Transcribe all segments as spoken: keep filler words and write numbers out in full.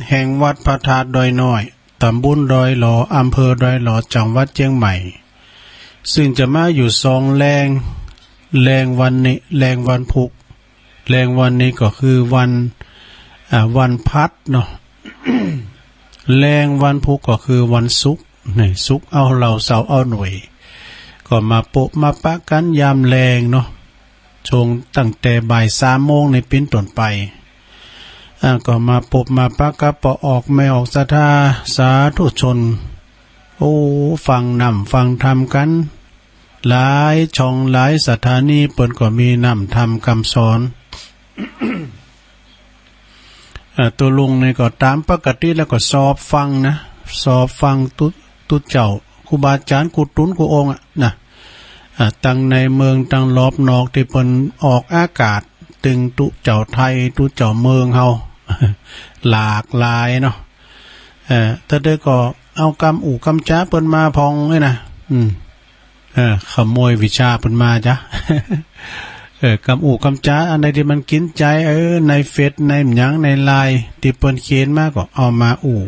แห่งวัดพระธาตุดอยน้อย ต๋ำบลดอยหล่อ อำเภอดอยหล่อ จังหวัดเจียงใหม่ ซึ่งจะมาอยู่สองแลง แลงวันนี้ แลงวันพุธ แลงวันนี้ก็คือวัน อ่า วันพัดเนาะ แลงวันพุธก็คือวันศุกร์ นี่ ศุกร์เอาเหล่า เสาร์เอาหน่วย ก็มาปบมาปะกั๋นยามแลงเนาะ ช่วงตั้งแต่บ่ายสามโมงนี้เป๋นต้นไป อ่า ก็มาปบมาปะกับป้อออกแม่ออกศรัทธาสาธุชน โอ้ ฟังน้ำฟังธรรมกั๋น หลายช่องหลายสถานีเปิ้นก็มีน้ำธรรมกำสอน เอ่อ ตุ๊ลุงนี่ก็ต๋ามปกติแล้วก็สอบฟังนะ สอบฟังตุ๊ ตุ๊เจ้า ครูบาอาจ๋ารย์ กู้ตุ๊นกู้องค์อะนะ อ่า ตังในเมืองตังรอบนอกตี้เปิ้นออกอากาศ ตึงตุ๊เจ้าไทย ตุ๊เจ้าเมืองเฮา หลากหลายเนาะ เอ่อ แต่เดี๋ยวก็เอากำอู้กำจาเปิ้นมาพ่องนี่นะ อืม เออ ขโมยวิชาเปิ้นมาจ๊ะ เออ กำอู้กำจาอันใดตี้มันกิ๋นใจ๋ เออ ในเฟซ ในหยัง ในไลน์ ตี้เปิ้นเขียนมาก็เอามาอู้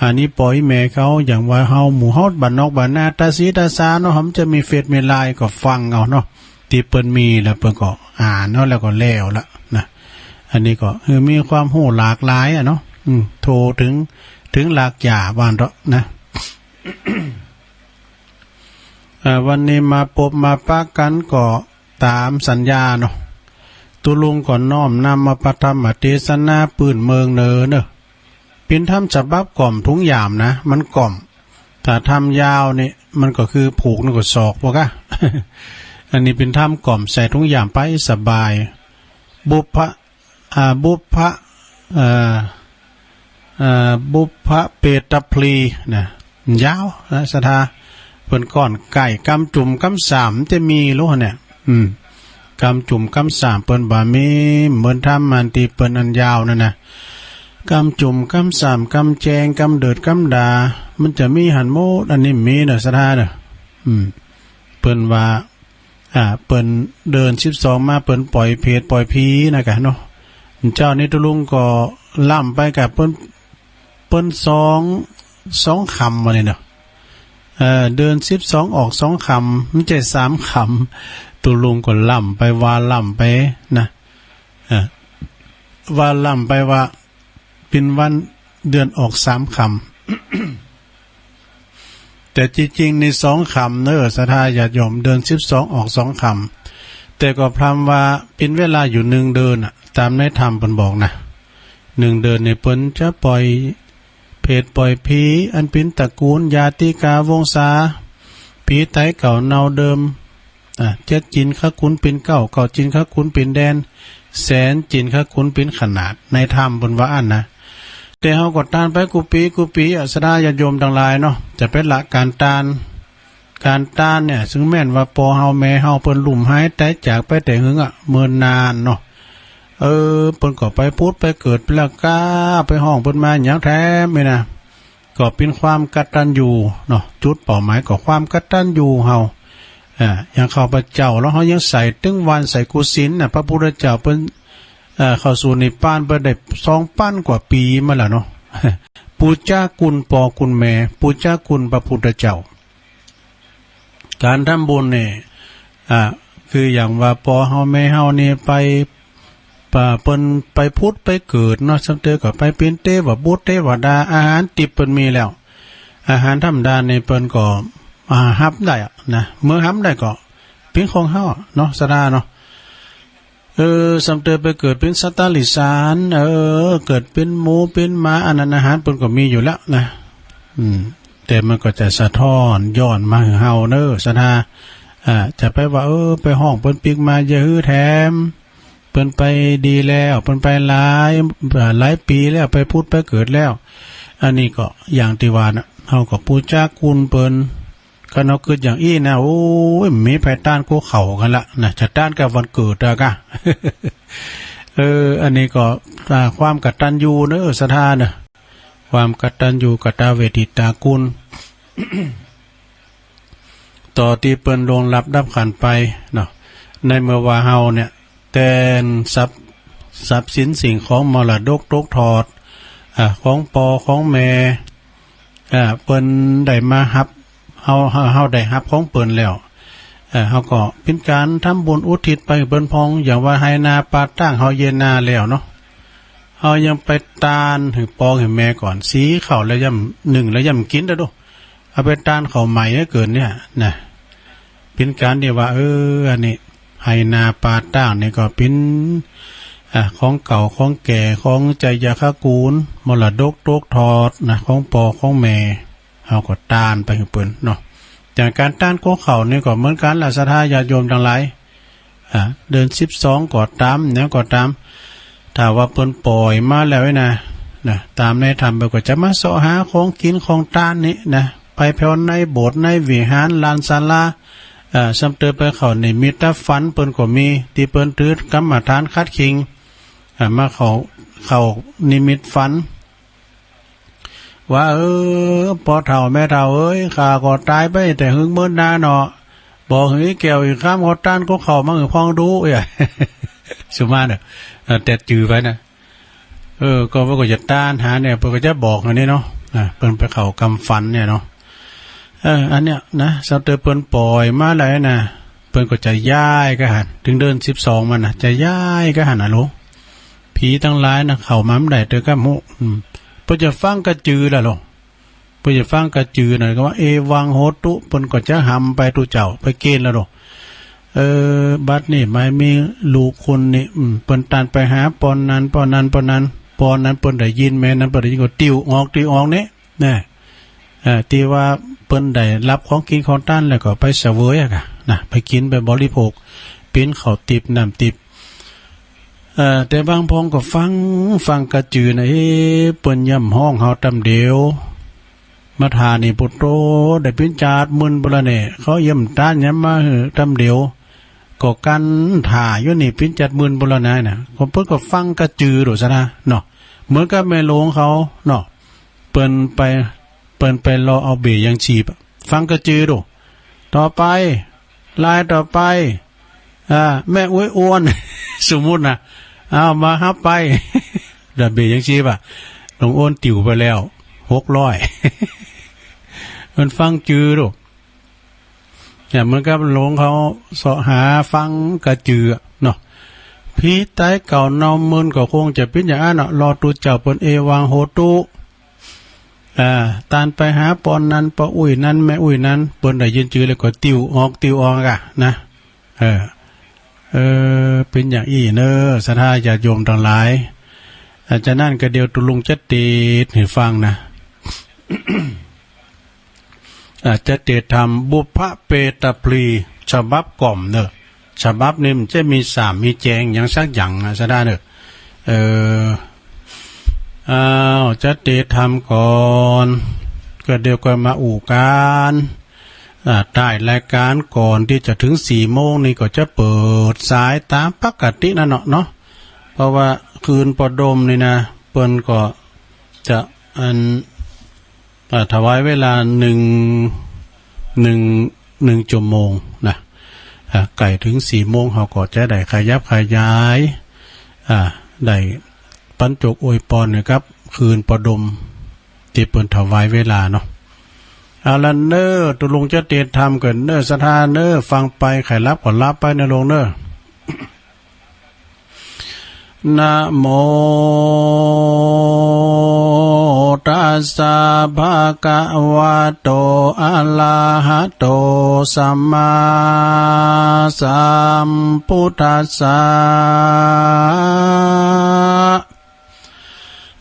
อันนี้ป้อแม่เขา อย่างว่าเฮา หมู่เฮาบ้านนอกบ้านนา ต๋าสีต๋าสาเนาะ เฮาจะมีเฟซ มีไลน์ก็ฟังเอาเนาะ ตี้เปิ้นมีแล้วเปิ้นก็อ่านเอา แล้วก็แล้วละนะ อันนี้ก็คือมีความฮู้หลากหลายอะเนาะ อืม โทรเถิง เถิงรากหญ้าว่าอั้นเถาะนะ เอ่อ วันนี้มาปบมาปะกั๋นก็ต๋ามสัญญาเนาะ ตุ๊ลุงก็น้อมนำเอาพระธรรมเตสนาปื้นเมืองเน่อเนาะ เป๋นธรรมฉบับก่อมถุงหยามนะ มันก่อม ถ้าธรรมยาวนี่มันก็คือผูกนี่ก็สอกปะกะ อันนี้เป๋นธรรมก่อมใส่ถุงหยามไปสบาย บุพพะ อ่า บุพพะ เอ่อ เอ่อ บุพพะเปตพลีนะ ยาวนะศรัทธา เปิ้นก่อนใก้ กำจุ่มกำสามจะมีโลเนี่ย อืม กำจุ่มกำสามเปิ้นบ่มี เหมือนธรรมอันตี้เปิ้นอันยาวนั่นนะ กำจุ่มกำสาม กำแจง กำเดิด กำดา มันจะมีหั้นหมด อันนี้มีเน่อศรัทธาเน่อ อืม เปิ้นว่า อ่า เปิ้นเดือนสิบสองมาเปิ้นป่อยเผตป่อยผีนะกะเนาะ เจ้านี้ตุ๊ลุงก็ล่ำไปกะเปิ้น เปิ้นสอง สองค่ำว่านี่เนาะ เอ่อ เดือนสิบสองออกสองค่ำ มันใจ้สามค่ำ ตุ๊ลุงก็ล่ำไปว่าล่ำไปนะ เอ่อ ว่าล่ำไปว่า เป๋นวันเดือนออกสามค่ำ แต่จริงๆ นี่สองค่ำเน่อศรัทธาญาติโยม เดือนสิบสองออกสองค่ำ แต่ก็พร่ำว่าเป๋นเวลาอยู่หนึ่งเดือนน่ะ ต๋ามในธรรมเปิ้นบอกนะ หนึ่งเดือนนี่เปิ้นจะป่อยเผตป่อยผี อันเป๋นตระกูลญาติกาวงศา ผีต๋ายเก่าเนาเดิม อ่ะ เจ็ดจินคคุณเป๋นเก้า เก้าจินคคุณเป๋นแดน แสนจินคคุณเป๋นขนาด ในธรรมเปิ้นว่าอั้นนะ แต่เฮาก็ตานไปกู้ปี๋กู้ปี๋อะ ศรัทธาญาติโยมตังหลายเนาะ จะไปละก๋านตาน ก๋านตานเนี่ย ซึ่งแม่นว่าป้อเฮาแม่เฮาเปิ้นลุ่มหายต๋ายจากไปแต่หึงอะ เมินนานเนาะ เออ เปิ้นก็ไปผุดไปเกิดไปแล้วก้า ไปฮ้องเปิ้นมาหยังแถมนี่นะ ก็เป๋นความกตัญญูเนาะ จุดเป้าหมายก็ความกตัญญูเฮา อ่า อย่างข้าพเจ้าแล้วเฮายังใส่ตึงวาญใส่กุศิลน่ะ พระพุทธเจ้าเปิ้น เอ่อ เข้าสู่นิพพานไปได้สองปันกว่าปี๋มาแล้วเนาะ ปู๋จาคุณป้อคุณแม่ ปู๋จาคุณพระพุทธเจ้า ก๋านทำบุญนี่ อ่า คืออย่างว่าป้อเฮาแม่เฮานี่ไป อ่า เปิ้นไปผุดไปเกิดเนาะ ส่ำเต๋อก็ไปเป๋นเตวบุตรเตวดา อาหารดิบเปิ้นมีแล้ว อาหารธรรมดานี่เปิ้นก็ อ่า ฮับได้อะนะ เมื่อฮับได้ก็เป๋นของเฮาอะเนาะ ศรัทธาเนาะ เออ ส่ำเต๋อไปเกิดเป๋นสัตว์เดรัจฉาน เออ เกิดเป๋นหมูเป๋นหมา อันนั้นอาหารเปิ้นก็มีอยู่แล้วนะ อืม แต่มันก็จะสะท้อนย้อนมาหื้อเฮาเน่อ ศรัทธา อ่า จะไปว่า เออ ไปฮ้องเปิ้นปิ๊กมาอย่าหื้อแถม เปิ้นไปดีแล้ว เปิ้นไปหลาย อ่า หลายปี๋แล้ว ไปผุดไปเกิดแล้ว อันนี้ก็อย่างตี้ว่าน่ะ เฮาก็ปู๋จาคุณเปิ้น คันเฮากึ๊ดอย่างอี้นะ โอ้ย มีไผต้านกู้เขากั๋นละนะ จะต้านกับวันเกิดอะกะ เออ อันนี้ก็ อ่า ความกตัญญูเน่อ ศรัทธาเน่อ ความกตัญญูกตเวทิตาคุณ ต่อตี้เปิ้นล่วงลับดับขันธ์ไปเนาะ ในเมื่อว่าเฮาเนี่ย แตนทรัพย์ ทรัพย์สินสิ่งของมรดกตกทอด อ่า ของป้อของแม่ อ่า เปิ้นได้มาฮับ เฮา เฮา เฮาได้ฮับของเปิ้นแล้ว เอ่อ เฮาก็เป๋นก๋านทำบุญอุทิศไปหื้อเปิ้นพ่อง อย่างว่าไฮ่นาป่าต้างเฮาเยียะนาแล้วเนาะ เฮายังไปตานหื้อป้อหื้อแม่ก่อน สีข้าวแล้วย่ำนึ่งแล้วย่ำกิ๋นเต๊อะดู เอาไปตานข้าวใหม่เกินเนี่ยนะ เป๋นก๋านตี้ว่า เออ อันนี้ไฮ่นาป่าต้างนี่ก็เป๋น อ่า ของเก่าของแก่ของไชยคกูฏ มรดกตกทอดนะ ของป้อของแม่ เฮาก็ตานไปหื้อเปิ้นเนาะ อย่างก๋านตานก๊กข้าวนี่ก็เหมือนกั๋นละ ศรัทธาญาติโยมตังหลาย อ่า เดือนสิบสองก็ต๋าม หยังก็ต๋าม ถ้าว่าเปิ้นป่อยมาแล้วนี่นะ นะ ต๋ามในธรรมเปิ้นก็จะมาเซาะหาของกิ๋นของตานนี่นะ ไปผ่อนในโบสถ์ในวิหารลานศาลา อ่า ซ้ำเติมไปเข้านิมิตฝันเปิ้นก็มี ตี้เปิ้นถือกรรมฐานขัดเข่ง อ่า มาเข้า เข้านิมิตฝัน ว่า เออ ป้อเฒ่าแม่เฒ่าเอ๋ย ข้าก็ต๋ายไปแต่หึงเมินนานเนาะ บอกหื้อแก้วอีกคำ เขาตานก๊กข้าวมาหื้อพ่องดู เอ้ย สุมาเน่อ เอ่อ แต่จื้อไปนะ เออ ก็ เปิ้นก็จะตานหาเนี่ย เปิ้นก็จะบอกอันนี้เนาะ อ่ะ เปิ้นไปเข้ากำฝันเนี่ยเนาะ เออ อันเนี้ยนะ ซ้ำเติมเปิ้นป่อยมาแล้วนะ เปิ้นก็จะย้ายก้าหัน เถิงเดือนสิบสองมันนะ จะย้ายก้าหันนะลูก ผีตังหลายนะ เข้ามาบ่ได้เต๊อะ ก้าฮู้ อืม เปิ้นจะฟังก้าจื้อละลูก เปิ้นจะฟังก้าจื้อนะ ก็ว่า เอวังโหตุ เปิ้นก็จะหำไป ตุ๊เจ้าไปเกณฑ์ละลูก เออ บัดนี้หมายมีลูกคนนี้ อืม เปิ้นตานไปหาป้อนั้น ป้อนั้น ป้อนั้น ป้อนั้นเปิ้นได้ยิน แม่นั้นเปิ้นได้ยินก็ติวออก ติวออกเนี่ย นะ เอ่อ ตี้ว่าเปิ้นได้ฮับของกิ๋นของตานแล้วก็ไปเสวยอะก้านะ ไปกิ๋นไปบริโภค เป๋นข้าวติ๊บน้ำติ๊บ เอ่อ แต่บางพ่องก็ฟัง ฟังก้าจื้อนะ เอ๊ะ เปิ้นย่ำฮ้องเฮาตำเดียว มาถ่านี่ ปุโต ได้เป๋นจาดหมื่นปุละเนี่ย เขาเยี่ยมตานหยังมาหื้อตำเดียว ก็กั๋นถ่าอยู่นี่เป๋นจาดหมื่นปุละนายนะ ก็เปิ้นก็ฟังก้าจื้อโดยสะนะเนาะ เหมือนกับแม่หลวงเขาเนาะ เปิ้นไป เปิ้นไปเลาะเอาเบยยังชีพอะ ฟังก้าจื้อดู ต่อไป ลายต่อไป อ่า แม่อุ๊ยอ้วน สมมุตินะ เอามาฮับไป ดอกเบยยังชีพอะ หลวงอ้วนติวไปแล้ว หกร้อย มันฟังจื้อดู เนี่ย เหมือนกับหลวงเขาเสาะหาฟังก้าจื้อเนาะ ผีต๋ายเก่าเนาหมื่นก็คงจะเป๋นอย่างอั้นเนาะ รอตุ๊เจ้าเปิ้นเอวังโหตุ อ่า ตานไปหาป้อนั้น ป้ออุ๊ยนั้น แม่อุ๊ยนั้น เปิ้นได้ยินจื้อแล้วก็ติวออก ติวออกอะนะ เออ เออ เป๋นอย่างอี้เน่อ ศรัทธาญาติโยมตังหลาย อ่า ฉะนั้นก็เดี๋ยวตุ๊ลุงจะเตสน์หื้อฟังนะ อ่า จะเตสน์ธรรมบุพพเปตพลี ฉบับก่อมเน่อ ฉบับนี้มันจะมีสามมีแจงอย่างสักอย่างนะ ศรัทธาเน่อ เออ อ้าว จะเตสน์ธรรมก่อน ก็เดี๋ยวก็มาอู้กั๋น อ่า ต้านรายก๋านก่อนตี้จะเถิงสี่โมงนี่ก็จะเปิดสายต๋ามปกตินั่นเนาะเนาะ เพราะว่าคืนปอดมนี่นะ เปิ้นก็จะอัน อ่า ถวายเวลาหนึ่ง หนึ่ง หนึ่งชั่วโมงนะ อ่า ใก้เถิงสี่โมง เฮาก็จะได้ขยับขยาย อ่า ได้ปั๋นโจกอวยปอนนะครับ คืนปอดมตี้เปิ้นถวายเวลาเนาะ เอาละเน่อ ตุ๊ลุงจะเตสน์ธรรมก่อนเน่อ ศรัทธาเน่อ ฟังไป ใค่หลับก็หลับไปเน่อลุงเน่อ นะโมตัสสะ ภะคะวะโต อะระหะโต สัมมาสัมพุทธัสสะ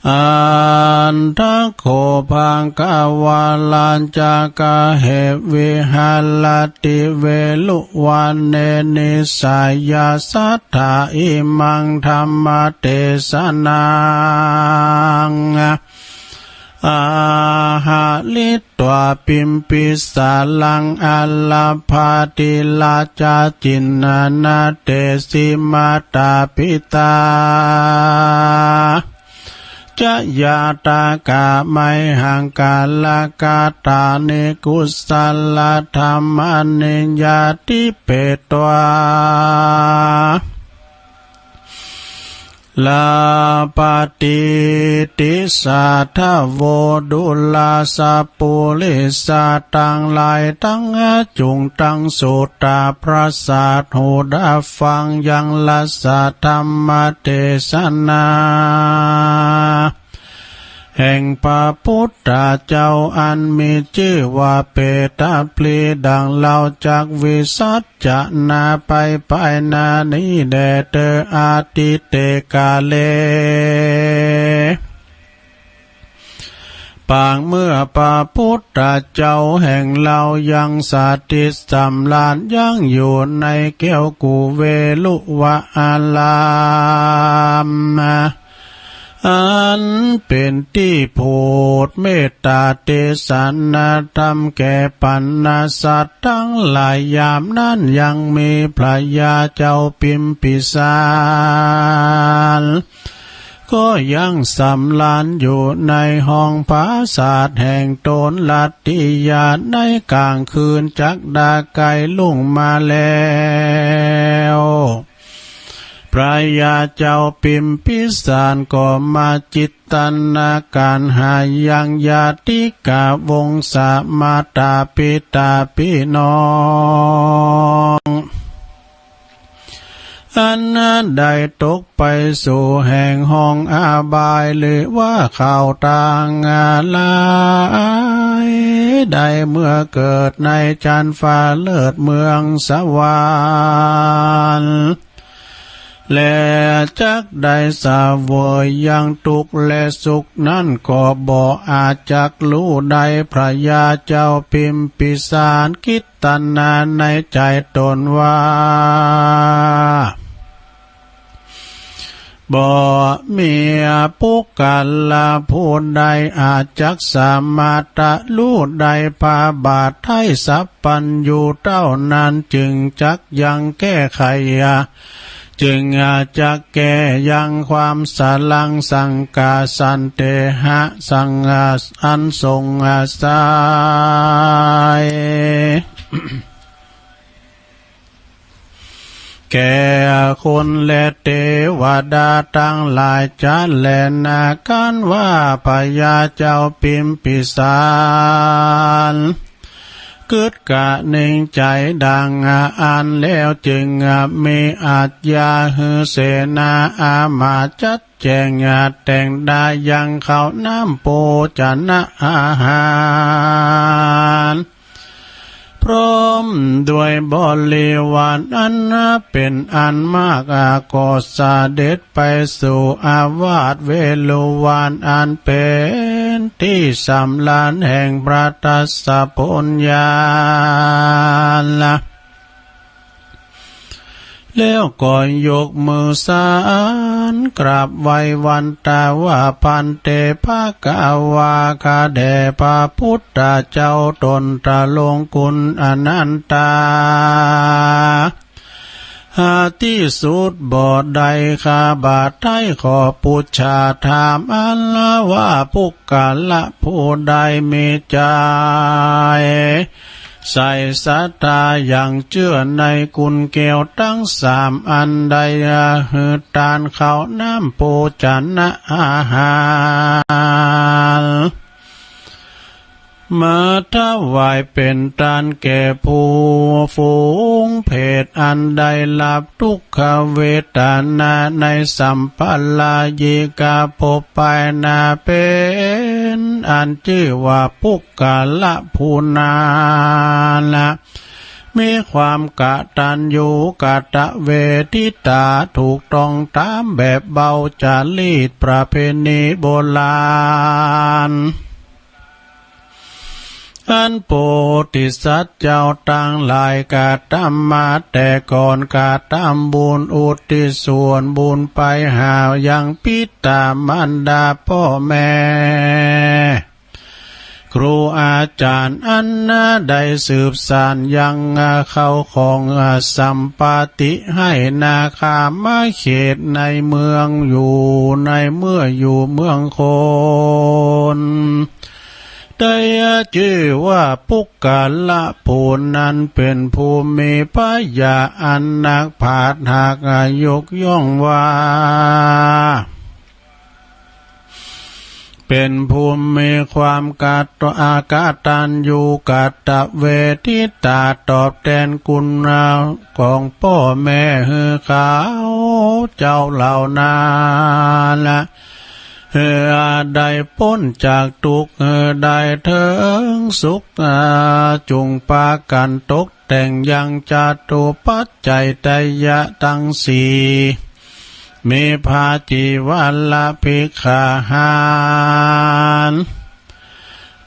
อัตถะโข ภะคะวะ รัจจกะเห วิหะระติ เวรุวะเณ นิสสะยะสัตถะ อิมัง ธัมมะเตสะนัง อะหะริ ตวา ปิมปิสารัง อารัพพาติราชา จินนานาเถสิ มาตาปิตา จะญาตากะ ไมหัง กาละกะตานิ กุสละธัมมานิ ญาติเปตวา ลาปะติติสสาทะโว ดูราสะปุริสะตังหลายตัง จุ่งตังสุตตะประสาท หูดับฟังยังรัสธรรมเตสนา แห่งพระปุทธเจ้า อันมีจื้อว่าเปตาภี ดั่งเฮาจักวิสัชนาไป ไปนานี้แด่เธอ อาทิตย์เตกาเล ปางเมื่อพระปุทธเจ้าแห่งเฮายังสถิตสำราญยั้งอยู่ในแก้วกุเวลุวะอาราม อันเป๋นตี้โผดเมตตาเตสนาธรรมแก่บรรดาสัตว์ตังหลาย ยามนั้นยังมีพระยาเจ้าพิมพิสาร ก็ยังสำราญอยู่ในห้องปราสาทแห่งต๋น รัตติยา ในก๋างคืนจักดาใก้ลุ่งมาแล้ว พระยาเจ้าพิมพิสารก็มาจินตนาก๋ารหายังญาติกาวงศามาตาปิตาปี้น้อง อันได้ตกไปสู่แห่งห้องอบาย หรือว่าเขาตังหลาย ได้เมื่อเกิดในจันทร์ฟ้าเลิศเมืองสวรรค์ และจักได้เสวยยังตุ๊กข์และสุขนั้น ก็บ่อาจจักฮู้ได้ พระยาเจ้าพิมพิสารคิด ตนาในใจ๋ต๋นว่า บ่มีปุคคละผู้ใดอาจจักสามารถจะฮู้ได้ พระบาทไท้สัพพัญญูเต้านั้น จึงจักยังแก้ไข จึงอาจจะแก้ยังความสรังสังกาสันเตหะ สัง อันสงสัย แก่คนและเตวดาตังหลายจัดแลนา กั๋นว่าพระยาเจ้าพิมพิสาร กึ๊ดกะเน่งใจ๋ดังอั้นแล้ว จึงมีอาชญาหื้อเสนาอามาตย์จัดแจ๋งแต่งได้ยังข้าวน้ำโภชนะอาหาร พร้อมด้วยบริวารอันนับเป๋นอันมาก ก็เสด็จไปสู่อาวาสเวฬุวัน อันเป๋นตี้สำราญแห่งพระทัสสะผลญาณ แล้วก็ยกมือสานกราบไหว้วันตาว่า ภันเต ภควา ข้าแด่พระปุทธเจ้า ตนตรงคุณอนันตา หาตี้สุดบ่ได้ ข้าบาทไท้ขอปู๋จาถามอันว่า ปุคคละผู้ใดมีใจ๋ ใส่ศรัทธาอย่างเจื้อในกุณแก้วตังสามอัน ได้หื้อตานข้าวน้ำโภชนะอาหาร มาถวายเป๋นตานแก่ผู้ฝูงเพศอันได้ฮับทุกขเวทนาในสัมปรายิกภพภายหน้า เป๋นอันจื้อว่าปุคคละผู้นั้น มีความกตัญญูกตเวทิตา ถูกต้องต๋ามแบบเบาจารีตประเพณีโบราณ อันโพธิสัตว์เจ้าตังหลายกระทำมาแต่ก่อน กระทำบุญอุทิศส่วนบุญไปหายังปิตามารดาป้อแม่ ครูอาจ๋ารย์อันได้สืบสานยังข้าวของสัมปติให้นาคามาเขตในเมืองอยู่ ในเมื่ออยู่เมืองคน ได้จื้อว่าปุคคละผู้นั้นเป๋นผู้มีผญาอันนักปราชญ์หากยกย่องว่า เป๋นผู้มีความกะตะ กตัญญูกตเวทิตา ตอบแตนคุณของป้อแม่หื้อเขาเจ้าเหล่านั้น หื้อได้ป๊นจากตุ๊กข์ หื้อได้เถิงสุข จุ่งปากั๋นตกแต่งยังจตุปัจจัยตังสี่ มีผ้าจีวรภิกขาหาร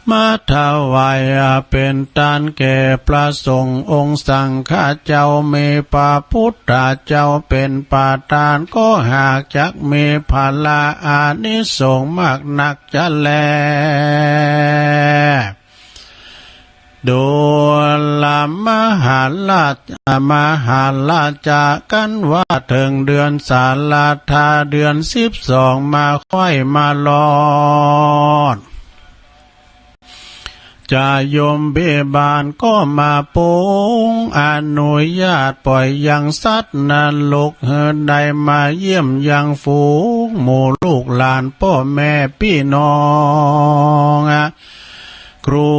มาถวายเป๋นตานแก่พระสงฆ์องค์สังฆเจ้า มีพระพุทธเจ้าเป๋นประธาน ก็หากจักมีผละอานิสงส์มากนักจะแล ดูรามาหาราช มหาราชา กันว่าเถิงเดือนสาลาธา เดือนสิบสอง มาใค่มาลอด จะยมพิบาลก็มาปรงอนุญาตป่อยยังสัตว์นรก หื้อได้มาเยี่ยมยังฝูงหมู่ลูกหลานป้อแม่ปี้น้อง ครู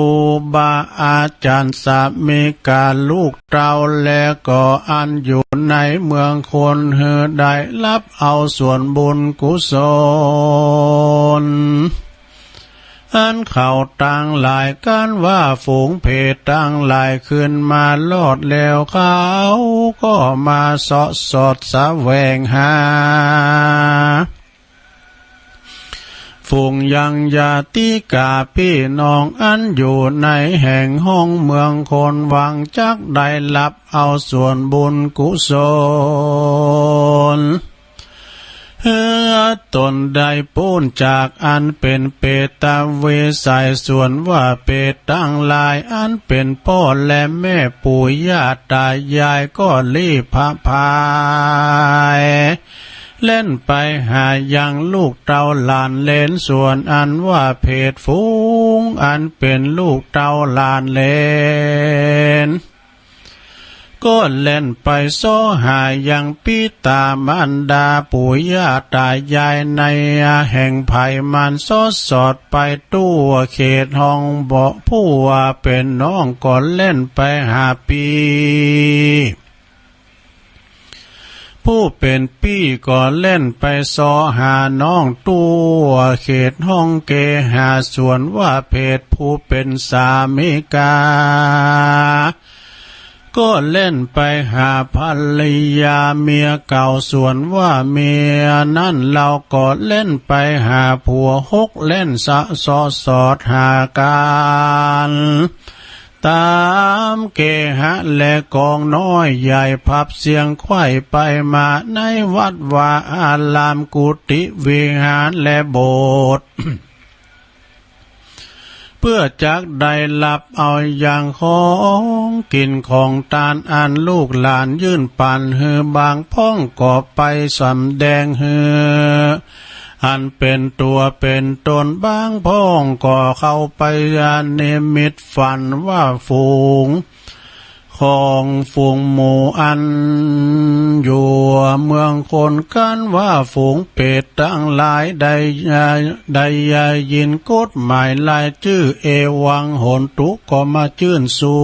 บาอาจ๋ารย์สามิกาลูกเต้า และก็อันอยู่ในเมืองคน หื้อได้ฮับเอาส่วนบุญกุศล อันเขาตังหลาย กันว่าฝูงเปรตตังหลาย ขึ้นมารอดแล้ว เขาก็มาเสาะสอดแสวงหา ฝูงยังญาติกาปี้น้องอันอยู่ในแห่งห้องเมืองคน หวังจักได้ฮับเอาส่วนบุญกุศล หื้อตนได้ป๊นจากอันเป๋นเปรตวิสัย ส่วนว่าเปรตตังหลายอันเป๋นป้อและแม่ปู่ย่าตายายก็รีบผะพาย แล่นไปหายังลูกเต้าหลานเหลน ส่วนอันว่าเปรตฝูงอันเป๋นลูกเต้าหลานเหลน ก็แล่นไปเซาะหายังปิตามารดาปู่ย่าตายายในแห่งไผ มันเสาะสอดไปทั่วเขตห้อง บ่ ผู้ว่าเป๋นน้องก็แล่นไปหาปี้ ผู้เป๋นปี้ก็แล่นไปเซาะหาน้องทั่วเขตห้องเกหา ส่วนว่าเปรตผู้เป๋นสามิกา ก็แล่นไปหาภรรยาเมียเก่า ส่วนว่าเมียนั้นเฮาก็แล่นไปหาผัว หกแล่นเสาะสอดหากั๋น ต๋ามเกหะและกองน้อยใหญ่ ผับเสียงไขว่ไปมาในวัดวาอาราม กุฏิวิหารและโบสถ์ เปื้อจักได้ฮับเอายังของกิ๋นของตานอันลูกหลานยื่นปั๋นหื้อ บางพ่องก็ไปสำแดงหื้อ อันเป๋นตั๋วเป๋นต๋น บางพ่องก็เข้าไปนิมิตฝันว่าฝูง ของฝูงหมู่อันอยู่เมืองคน กันว่าฝูงเปรตตังหลายได้ ได้ยินกฎหมายรายจื้อ เอวังโหนตุ ก็มาจื้นชู้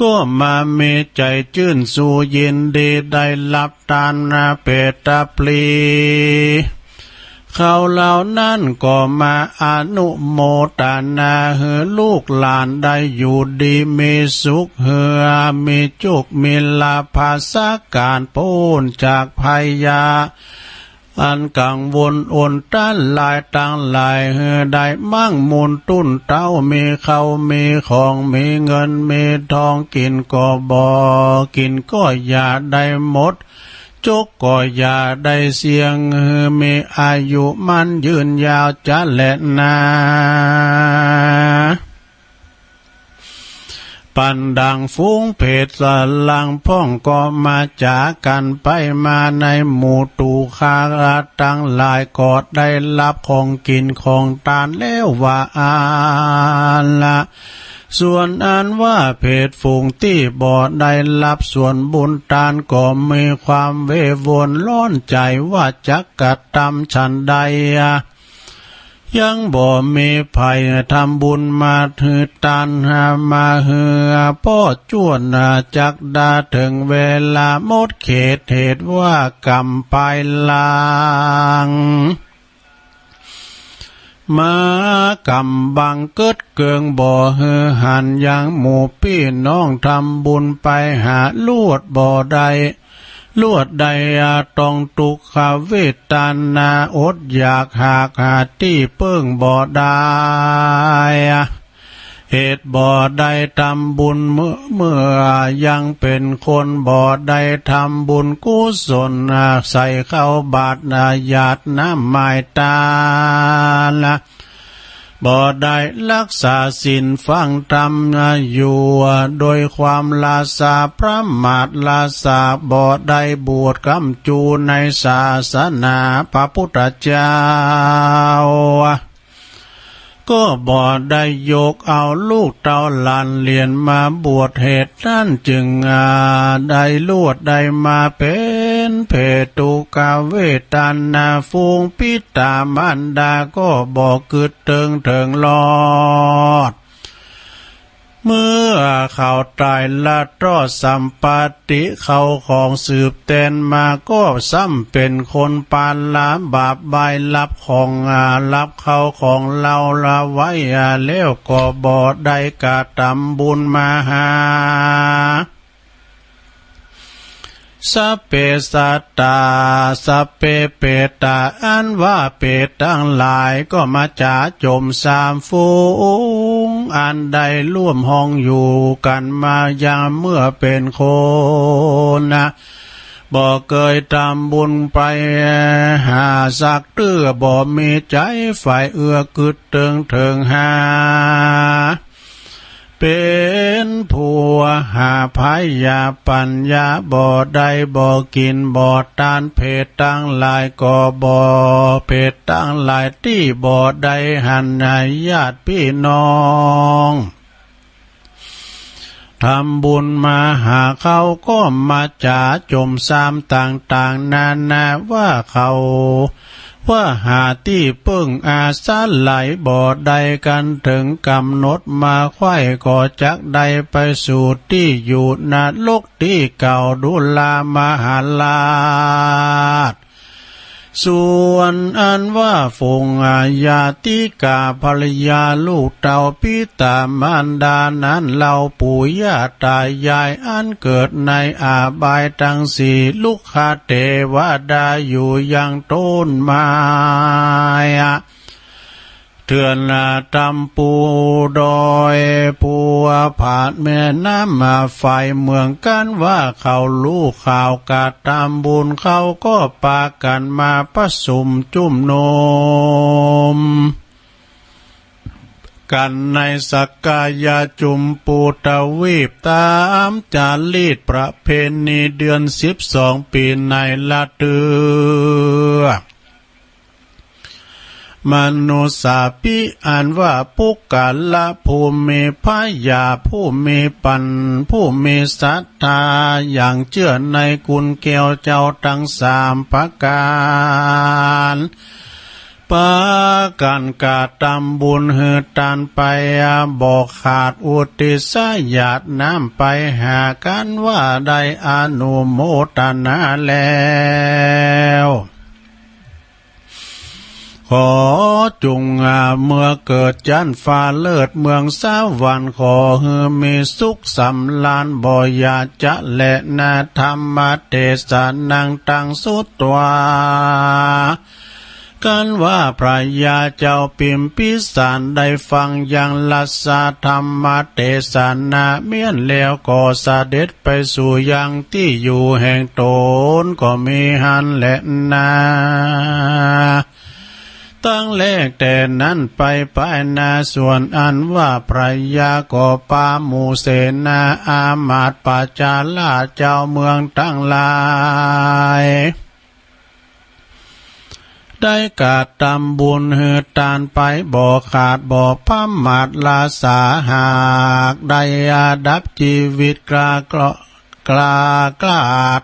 ก็มามีใจ๋จื้นชู้ยินดีได้ฮับตานเปรตปลี เขาเหล่านั้นก็มาอนุโมตนาหื้อลูกหลานได้อยู่ดีมีสุข หื้อมีจุกมีลาภาสการป๊นจากภัยยา อันกังวลอนตรายตังหลาย หื้อได้มั่งมูลตุ้นเต๊า มีเข้ามีของ มีเงินมีทอง กิ๋นก็บ่ กิ๋นก็อย่าได้หมด จุกก็อย่าได้เสี้ยง หื้อมีอายุมั่นยืนยาวจะแลนา ปั๋นดังฝูงเปรตสลังพ่องก็มาจ๋ากั๋นไปมาในหมู่ตุ๊คาราตังหลายก็ได้ฮับของกิ๋นของตานแล้วว่าอั้นละ ส่วนอันว่าเปรตฝูงตี้บ่ได้ฮับส่วนบุญตานก็มีความเววนร้อนใจ๋ว่าจักกระตำฉันใด ยังบ่มีใผทำบุญมาหื้อตานหามาหื้อป้อจ้วน จักดาเถิงเวลาหมดเขต เหตุว่ากำปายหลัง มากำบังเกิดเกิงบ่หื้อหันยังหมู่ปี้น้องทำบุญไปหาลวดบ่ได้ ลวดได้อาต้องตุ๊กขเวทนาอดอยากหากหาตี้เปิ้งบ่ได้ เหตุบ่ได้ทำบุญเมื่อ เมื่อยังเป๋นคนบ่ได้ทำบุญกุศล ใส่ข้าวบาตรหยาดน้ำหมายตาละ บ่ได้ฮักษาศีลฟังธรรมอยู่ โดยความละสาประมาทละสาบ่ได้บวชกำจูในศาสนาพระพุทธเจ้า ก็บ่ได้ยกเอาลูกเต้าหลานเหลนมาบวช เหตุนั้นจึง อ่า ได้ลวดได้มาเป๋นเปรตตุ๊กขเวทนา ฝูงปิตามารดาก็บ่กึ๊ดเติงเถิงรอด เมื่อเขาต๋ายละตอดสัมปติเข้าของสืบแตนมาก็ซ้ำเป๋นคนปาละบาปบายฮับของ อ่า ฮับเข้าของเฮาละไว้ อ่า แล้วก็บ่ได้กระตำบุญมาหา สัพเพสัตตา สัพเพเปตา อันว่าเปรตตังหลายก็มาจ๋าจ๋มสามฝูง อันได้ร่วมห้องอยู่กั๋นมายังเมื่อเป๋นคนนะ บ่เกยตำบุญไปหาสักเตื้อ บ่มีใจ๋ใฝ่เอื้อกึ๊ดเติงเถิงหา เป๋นผู้หาผายาปั๋ญญาบ่ได้ บ่กิ๋นบ่ตาน เปรตตังหลายก็บ่ เปรตตังหลายตี้บ่ได้หันญาติปี้น้อง ทำบุญมาหาเขาก็มาจ๋าจ๋มสามต่างๆ นานาว่าเขา ว่าหาตี้เปิ้งอาศัยบ่ได้ กั๋นเถิงก๋ำหนดมาใค่ก็จักได้ไปสู่ตี้อยู่นรกตี้เก่า ดูรามาหาราช ส่วนอันว่าฝูงอาญาติกาภรรยาลูกเต้าปิตามารดานั้น เหล่าปู่ย่าต๋ายายอันเกิดในอบายตังสี่ ลุกขเตวดาอยู่ยังต้นไม้ เถื่อนตำปูดอย ภูผาแม่น้ำมาฝ่ายเมือง กั๋นว่าเขาฮู้ข่าวกระตำบุญ เขาก็ปากั๋นมาประสุมจุมนุมกั๋นในสักกายจุมปูทวีป ต๋ามจารีตประเพณีเดือนสิบสองปี๋ในละเตื้อ มนุสสาปิ อันว่าปุคคละผู้มีผายา ผู้มีปั๋ญ ผู้มีศรัทธา อย่างเจื้อในคุณแก้วเจ้าตังสามประก๋าน ปากั๋นกระตำบุญหื้อตานไปบ่ขาด อุทิศหยาดน้ำไปหากั๋นว่าได้อนุโมทนาแล้ว ขอจุ่ง อ่า เมื่อเกิดจั้นฟ้าเลิศเมืองสวรรค์ ขอหื้อมีสุขสำราญ บ่อย่าจะแลนา ธัมมเตสนานังตังสุตวา กั๋นว่าพระยาเจ้าปิมพิสารได้ฟังยังราชธรรมเตสนาเมี้ยนแล้ว ก็เสด็จไปสู่ยังตี้อยู่แห่งต๋น ก็มีหั้นแลนา ตั้งแรกแต่นั้นไป ไปนาส่วนอันว่าพญาก็ปาหมู่เสนาอามาตย์ปัจจาราชเจ้าเมืองตังหลาย ได้กระตำบุญหื้อตานไปบ่ขาดบ่พร่ำ มาตราสาหากได้อาดับจีวิตกล้าเกราะ กล้ากล้าด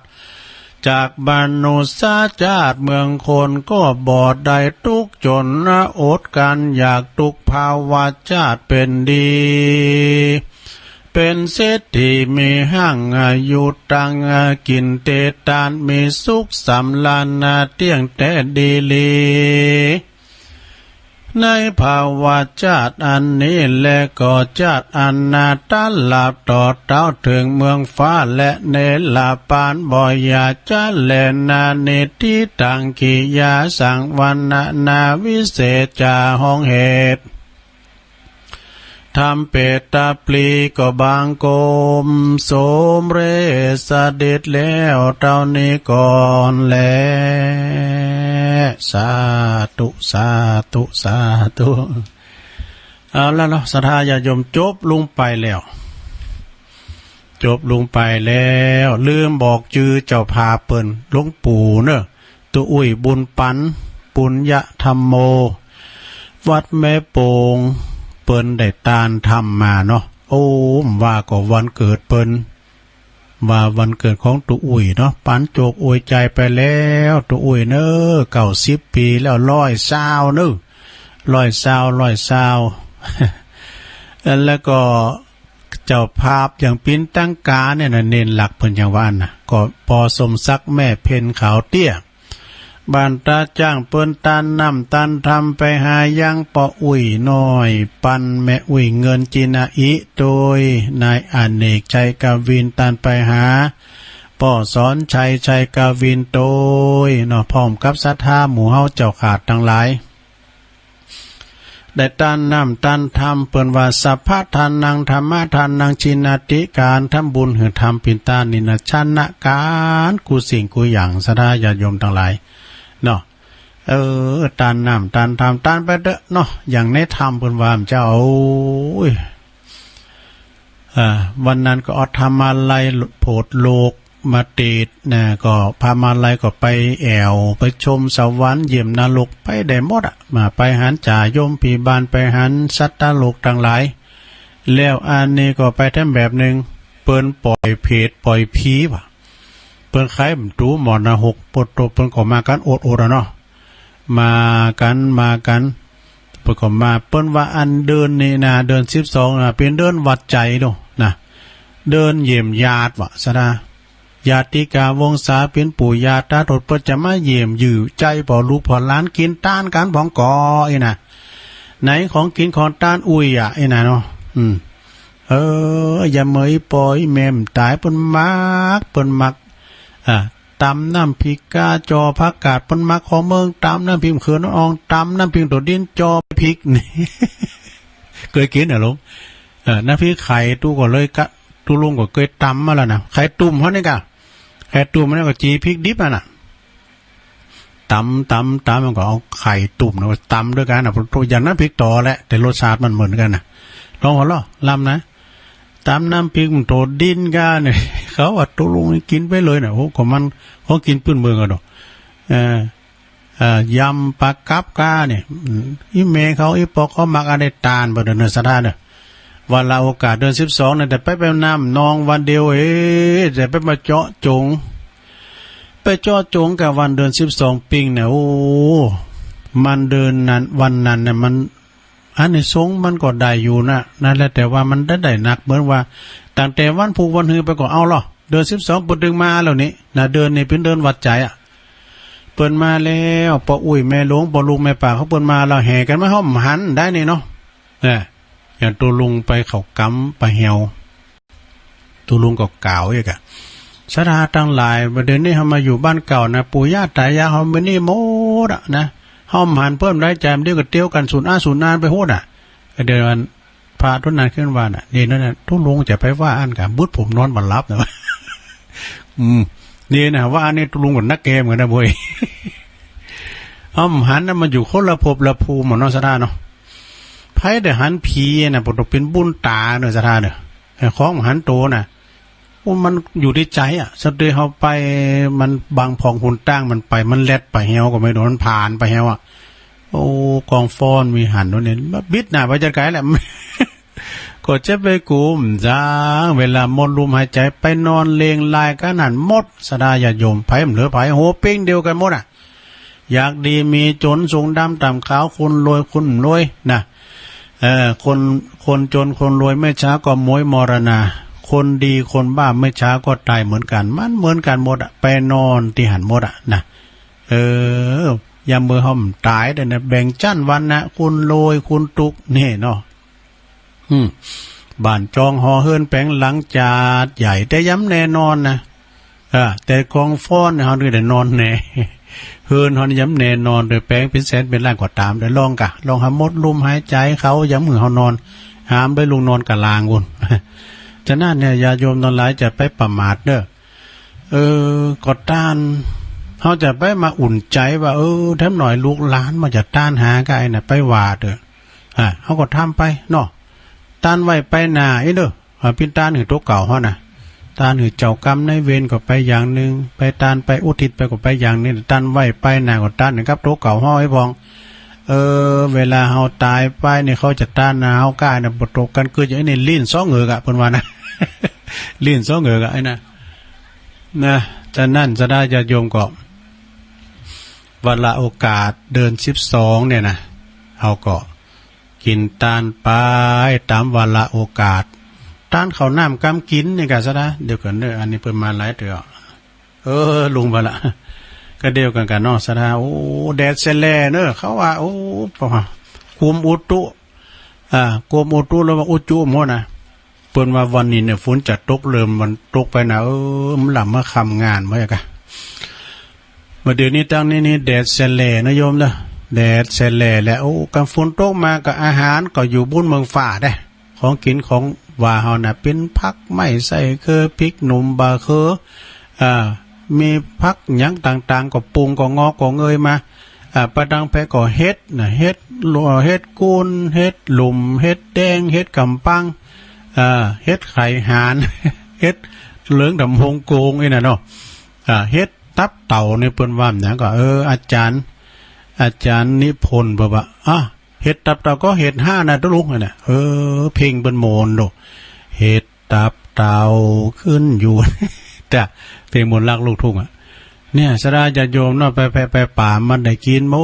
จากมนุษย์ชาติ เมืองคนก็บ่ได้ตุ๊กข์จ๋นอดกลั้นอยาก ตุ๊กภาวะชาติเป๋นดี เป๋นเศรษฐีมีห้างอายุตัง กิ๋นเตตานมีสุขสำราญนาเตี้ยงแต๊ดีหลี ในภาวะชาติอันนี้แล ก็ชาติอันนาถราบต่อเต้าเถิงเมืองฟ้าและเนรปานบ่อย่าชะแลนา นิฏฐิตังกิริยาสังวรรณนาวิเศษจา ห้องเหตุ ธรรมเปตตาปลีก็บังคมสมเร็จเสด็จแล้วเต้านี้ก่อนแล สาธุ สาธุ สาธุ เอาละเนาะ ศรัทธาญาติโยม จบลงไปแล้ว จบลงไปแล้ว ลืมบอกจื้อเจ้าภาพเปิ้น หลวงปู่เนาะ ตุ๊อุ้ย บุญปัน ปุญญธรรมโม วัดแม่โป่ง เปิ้นได้ตานธรรมมาเนาะ โอ้ ว่าก็วันเกิดเปิ้น ว่าวันเกิดของตุ๊อุ้ยเนาะ ปันโจกอวยชัยไปแล้ว ตุ๊อุ้ยเนาะ เก้าสิบปี๋แล้ว ร้อยซาวเนาะ ร้อยซาว ร้อยซาว แล้วก็เจ้าภาพอย่างปิ๋นตังก๋าเนี่ยนะ เณรหลักเปิ้นอย่างว่านะ ก็ปอสมศักดิ์ แม่เพ็ญ ขาวเตี้ย บ้านต๋าจ้าง เปิ้นตานน้ำตานธรรมไปหายังป้ออุ้ยน้อย ปันแม่อุ้ยเงิน จินาอิ โตยนายอเนก ชัยกวิน ตานไปหาป้อสอนชัย ชัยกวิน โตยเนาะ พร้อมกับศรัทธาหมู่เฮาเจ้าขาดตังหลาย ได้ตานน้ำตานธรรม เปิ้นว่า สัพพะทานัง ธัมมะทานัง จินาติ ก๋านทำบุญหื้อธรรมเป๋นตานนี่นะ ชนะก๋านกู้สิ่งกู้อย่าง ศรัทธาญาติโยมตังหลายเนาะ เออ ตานน้ำตานธรรม ตานไปเต๊อะเนาะ อย่างในธรรมเปิ้นว่า มันจะเอา โอ้ย อ่า วันนั้นก็เอาธรรมาลัยโผดโลกมาติดนะ ก็พามาลัยก็ไปแอ่ว ไปชมสวรรค์ เยี่ยมนรก ไปได้หมดอะ มาไปหันจ่าโยมผีบ้าน ไปหันสัตว์นรกตังหลาย แล้วอันนี้ก็ไปแถมแบบนึ่ง เปิ้นป่อยเผตป่อยผีว่ะ เปิ้นใค่บ่ตูหมอนะ หกปวดตัว เปิ้นก็มากั๋นโอดๆ อะเนาะ มากั๋น มากั๋น เปิ้นก็มา เปิ้นว่าอันเดือนนี้นะ เดือนสิบสองนะ เป๋นเดือนหวัดใจ๋เนาะนะ เดือนเยี่ยมญาติว่ะ ศรัทธา ญาติกาวงศา เป๋นปู่ย่าต๋าทวด เปิ้นจะมาเยี่ยมเยือนใจ๋ป้อลูกป้อหลาน กิ๋นตานกั๋นป๋องก่ออี้นะ ไหนของกิ๋นของตานอุ้ยอะอี้นะเนาะ อืม เออ ยามเมื่ออีป้ออีแม่มันต๋าย เปิ้นมัก เปิ้นมัก อ่า ต๋ำน้ำพริกก้า จ่อผักกาด เปิ้นมักของเมือง ต๋ำน้ำพริกเขือน้องออง ต๋ำน้ำพริกโตดดิน จ่อพริก นี่ เกยกิ๋นอะลุง เออ น้ำพริกไข่ ตุ๊ก็เลยกะ ตุ๊ลุงก็เกยต๋ำมาแล้วนะ ไข่ตุ้มเฮานี่กะ ไข่ตุ้มมันก็จี่พริกดิบอะนะ ต๋ำ ต๋ำ ต๋ำ มันก็เอาไข่ตุ้มนะ ต๋ำตวยกั๋นนะ ตุ๊อย่างน้ำพริกต่อแหละ แต่รสชาติมันเหมือนกั๋นนะ ลองหัวเราะลำนะ ต๋ำน้ำพริกมันโตดดินก้าเนี่ย เขาว่าตุ๊ลุงนี่กิ๋นไปเลยนะ โอ้ ของมัน ของกิ๋นปื้นเมืองอะเนาะ เออ เอ่อ ยำปลากับก้าเนี่ย อืม อีแม่เขา อีป้อเขามักอันได้ตานบ่เด้อเนอะ ศรัทธาเนอะ วันละโอกาสเดือนสิบสองเนี่ย แต่ไป ไปน้ำนองวันเดียวเอง แต่ไปมาเจาะจง ไปเจาะจงกับวันเดือนสิบสองปิ้งเนี่ย โอ้ มันเดือนนั้น วันนั้นเนี่ย มัน อานิสงส์มันก็ได้อยู่นะ นั่นแหละ แต่ว่ามันได้ ได้หนัก เหมือนว่า ตั้งแต่วันพูกวันฮือไปก็เอาลอ เดือนสิบสองเปิ้นตึงมาแล้วนี่นะ เดือนนี้เป๋นเดือนหวัดใจ๋อะ เปิ้นมาแล้ว ป้ออุ้ยแม่หลวง ป้อลุงแม่ป้าเขาเปิ้นมาแล้ว แห่กั๋นมาห้อมหันได้นี่เนาะ เออ อย่างตุ๊ลุงไปเข้ากำไปแหว ตุ๊ลุงก็กล่าวอีกอะ ศรัทธาตังหลาย บ่าเดี๋ยวนี้เฮามาอยู่บ้านเก่านะ ปู่ย่าต๋ายายเฮาบ่านี้หมดอะนะ ห้อมหันเปิ้นได้ จำเดี๋ยวก็เตียวกั๋นสูญอาสูญอานไปโฮดอะ เดี๋ยวอัน พระตุ๊นั้นขึ้นว่าน่ะ นี่นั่นน่ะ ตุ๊ลุงจะไปว่าอั้นกะ บึดผมนอนบ่หลับนะ อืม นี่นะ ว่าอันนี้ตุ๊ลุงก็นักเกมกั๋นนะเว้ย เฮาบ่หันนะ มันอยู่คนละภพละภูมิหมดเนาะ ศรัทธาเนาะ ใผได้หันผีน่ะ บ่ต้องเป๋นบุญต๋าเนาะ ศรัทธาเนาะ ไอ้ของบ่หันโตน่ะ โอ้ มันอยู่ตี้ใจ๋อะ สะเดยเฮาไป มันบางพ่องหนตางมันไป มันแล่นไปแฮวก็ไม่รู้ มันผ่านไปแฮวอะ โอ้ กองฟ้อนมีหันโน่นนี่ มาบิดหน้าไปจัดก๋ายแหละ ก็จะไปกู้หยัง เวลาหมดลมหายใจ๋ไปนอนเล็งลายกั๋นหั้นหมด ศรัทธาญาติโยม ใผบ่เหลือใผ โหเป๊งเดียวกั๋นหมดอะ อยากดีมีจ๋น สูงต่ำขาว คนรวยคนบ่รวยนะ เออ คน คนจ๋นคนรวยไม่ช้าก็หมวยมรณา คนดีคนบ้าไม่ช้าก็ต๋ายเหมือนกั๋น มันเหมือนกั๋นหมดอะ ไปนอนตี้หั้นหมดอะนะ เออ ยามเมื่อเฮาต๋ายเด้อนะ แบ่งจั้นวรรณะ คนรวยคนตุ๊กข์นี่เนาะ อืม บ้านจองหอเฮือนแป๋งหลังจาดใหญ่ แต่ยังบ่แน่นอนนะ เออ แต่กองฟ้อนเนี่ยเฮานี่ได้นอนแน่ เฮือนเฮานี่ยังบ่แน่นอน เด้อ แป๋งเป๋นแสนเป๋นล้านก็ต๋าม ได้ลองกะ ลองหาหมดลมหายใจ๋ เขายังบ่หื้อเฮานอน หามได้ลุงนอนกะลางปู้น ฉะนั้นเนี่ย ญาติโยมตังหลายจะไปประมาทเด้อ เออ ก็ต้าน เฮาจะไปมาอุ่นใจ๋ว่า เออ แถมหน่อยลูกหลานมันจะต้านหาก้า ไอ้น่ะ ไปว่าเต๊อะ อ่า เฮาก็ทำไปเนาะ ต้านไว้ไปหน้า อี้เด้อ อ่า เป๋นต้านหื้อตั๋วเก่าเฮาน่ะ ต้านหื้อเจ้ากรรมนายเวรก็ไปอย่างนึ่ง ไปต้านไปอุทิศไปก็ไปอย่างนึ่ง ต้านไว้ไปหน้าก็ต้านหื้กับตั๋วเก่าเฮาไอ้พ่อง เออ เวลาเฮาต๋ายไปนี่ เขาจะต้านหาเฮาก้าน่ะ บ่ตกกั๋นกึ๊ด อย่างอี้นี่ ลิ้นสองเหงือกอะ เปิ้นว่านะ ลิ้นสองเหงือกอะ ไอ้น่ะ นะ ฉะนั้นศรัทธาญาติโยมก็ วาระโอกาสเดือนสิบสองเนี่ยนะ เฮาก็กิ๋นต้านไปต๋ามวาระโอกาส ต้านข้าวน้ำกำกิ๋นนี่กะศรัทธา เดี๋ยวก่อนเด้อ อันนี้เปิ้นมาหลายเตื้อ เออ ลุงมาละ ก็เดียวกั๋นกะเนาะศรัทธา โอ้ แดดแสแหล่เนาะ เขาว่า โอ้ กรมอุตุ อ่า กรมอุตุ แล้วว่าอุจุหมดนะ เปิ้นว่าวันนี้เนี่ยฝนจะตก เริ่มวันตกไปนะ เออ มันหล่ำมาค่ำงานบ่อยากะ บ่าเดี๋ยวนี้ตังนี้นี่แดดแสแหล่นะโยมเนาะ แดดแสแหล่แหละ โอ้ กั๋นฝนตกมาก็อาหารก็อยู่บุญเมืองฟ้าได้ ของกิ๋นของหว่านเฮาน่ะ เป๋นผักไม้ไส้เคือ พริกหนุ่ม บ่าเคือ อ่า มีผักหยังต่างๆ ก็ปรุงก็งอกก็เงยมา อ่า ไปตางแผก็เห็ดนะ เห็ดหลว เห็ดกูน เห็ดหลุม เห็ดแดง เห็ดก๋ำปัง อ่า เห็ดไข่หาน เห็ดเหลืองดำฮงโกงอี้น่ะเนาะ อ่า เห็ดตับเต่านี่เปิ้นว่าหยังก็ เออ อาจ๋ารย์ อาจ๋ารย์นิพนธ์เปิ้นว่า อ่ะ เห็ดตับเต่าก็เห็ดห้าน่ะตุ๊ลุงน่ะ เออ เพลงเปิ้นโมนโด เห็ดตับเต่าขึ้นอยู่ จ้ะ เพลงมนต์รักลูกทุ่งอะ เนี่ย ศรัทธาญาติโยมเนาะ ไปแพะไปป๋ามันได้กิ๋นหม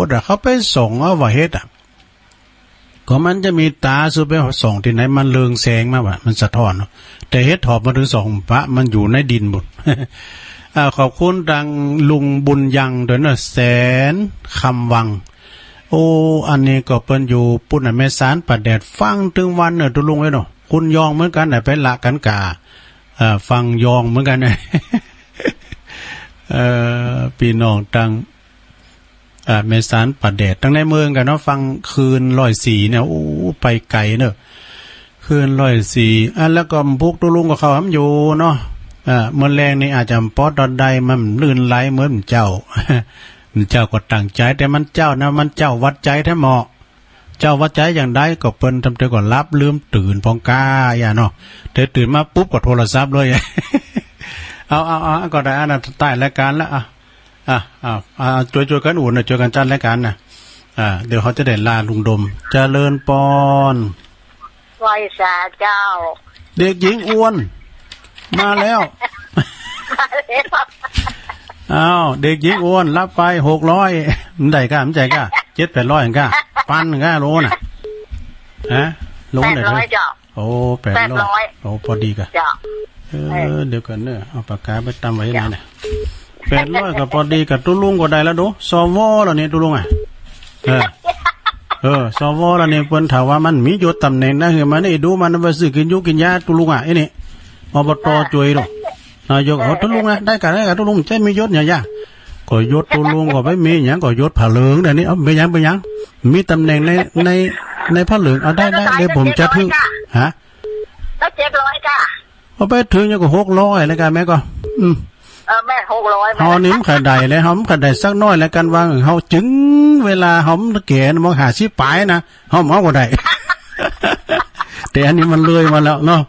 ดอะ เขาไปส่องเอาว่าเห็ดอะ ก็มันจะมีต๋า สุไปส่องตี้ไหน มันเรืองแสงมาว่า มันสะท้อนเนาะ แต่เห็ดถอบมาเถิงส่องปะ มันอยู่ในดินปู้น อ่า ขอบคุณตางลุงบุญยังตวยเนาะ แสนคำวัง โอ้ อันนี้ก็เปิ้นอยู่ปู้นน่ะ แม่สานป่าแดด ฟังตึงวันเนาะตุ๊ลุงเอ้ยเนาะ คนยองเหมือนกั๋นน่ะ ไปละกั๋นก่า เอ่อ ฟังยองเหมือนกั๋นน่ะ เอ่อ ปี้น้องตาง อ่า แม่สานป่าแดด ตางในเมืองกั๋นเนาะ ฟังคลื่นร้อยสี่เนี่ย โอ้ ไปไก๋เนาะ คลื่นร้อยสี่ อ่ะ แล้วก็ปุกตุ๊ลุงก็เข้าหำอยู่เนาะ อ่า เมื่อแลงนี่อาจจะปอดตอนใด มันลื่นไหลเหมือนเจ้า เจ้าก็ตั้งใจ๋ แต่มันเจ้านะ มันเจ้าวัดใจ๋แท้เหมาะ เจ้าวัดใจ๋อย่างใดก็เปิ้นทำเตียวก็หลับลืมตื่นพองก้าอย่าเนาะ แต่ตื่นมาปุ๊บก็โทรศัพท์เลย เอา เอา เอา ก็ได้ อันนั้นใต้รายการละ อ่ะ อ่ะ อ่ะ อ่ะ ช่วย ช่วยกั๋นอุ่นนะ ช่วยกั๋นจัดรายการนะ อ่า เดี๋ยวเขาจะได้ลาลุงดม เจริญปอน ไหว้สาเจ้า เด็กหญิงอ้วน มาแล้ว มาแล้ว อ้าว เด็กหญิงอ้วน รับไป หกร้อย มันได้ก้า มันได้ก้า เจ็ดแปดร้อยก้า ปันก้า โลน่ะ ฮะ โลเท่าไหร่ แปดร้อยเจ้า โอ้ แปดร้อย แปดร้อย โอ้ ปอดีก้า เจ้า เออ เออ เดี๋ยวก่อนเนาะ เอาปากกาไปตำไว้ไหนน่ะ เจ้า แปดร้อยก็ปอดีก้า ตุ๊ลุงก็ได้แล้วดู สว แล้วนี่ตุ๊ลุงอ่ะ เออ เออ สว แล้วนี่ เปิ้นถามว่ามันมียศต๋ำแหน่งนะ หื้อมานี่ ดูมันว่าซื้อกิ๋นยูกิ๋นยาตุ๊ลุงอ่ะ ไอ้นี่ อบต จ้ะ จ้วยดู นายก เอาตุ๊ลุงนะ ได้ก้า ได้ก้า ตุ๊ลุง ใจ้มียศหยังยะ ก็ยศตุ๊ลุงก็ไปมีหยัง ก็ยศผ้าเหลืองเดี๋ยวนี้ เอา เป๋นหยัง เป๋นหยัง มีต๋ำแหน่งใน ใน ในผ้าเหลือง เอา ได้ ได้ เดี๋ยวผมจัดหื้อ ฮะ ก็เจ็ดร้อยก้า เอาไปเถิงยังก็หกร้อยแล้วก้า แม่ก็ อืม เออ แม่หกร้อย แม่ เฮานี่มันบ่ได้เลย เฮามันบ่ได้สักน้อยแล้ว กั๋นว่าเฮาเถิงเวลาเฮามันแก่ มันห้าสิบป๋ายนะ เฮาบ่เอาก็ได้ แต่อันนี้มันเลยมาแล้วเนาะ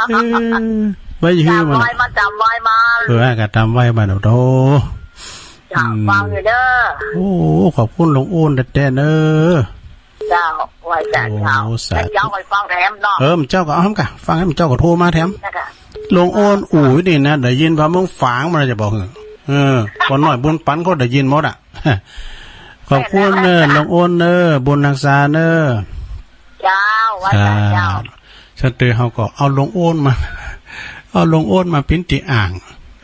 เออ ไว้หื้อมัน ต๋ามวัยมา ต๋ามวัยมา เออ ก็ต๋ามวัยมาเนาะ โธ่ จ้า อืม ฟังอยู่เน่อ โอ้ ขอบคุณลุงโอนแต๊ๆ เน่อ เจ้า ไหว้จ้า โอ้ เจ้า สาธุ เจ้าก็ฟังแถมเนาะ เออ เจ้าก็เอาแถมก่ะ ฟังแถม เจ้าก็โทรมาแถม นะคะ ลุงโอนอู่นี่นะ ได้ยินว่าเมืองฝางมันจะบอกเหอะ เออ คนน้อยบุญปันก็ได้ยินหมดอะ ขอบคุณเน่อ ลุงโอนเน่อ บุญฮักษาเน่อ เจ้า ไหว้จ้า เจ้า สาธุ เฮาก็เอาลุงโอนมา เอาลุงโอนมาเป๋นตี้อ้าง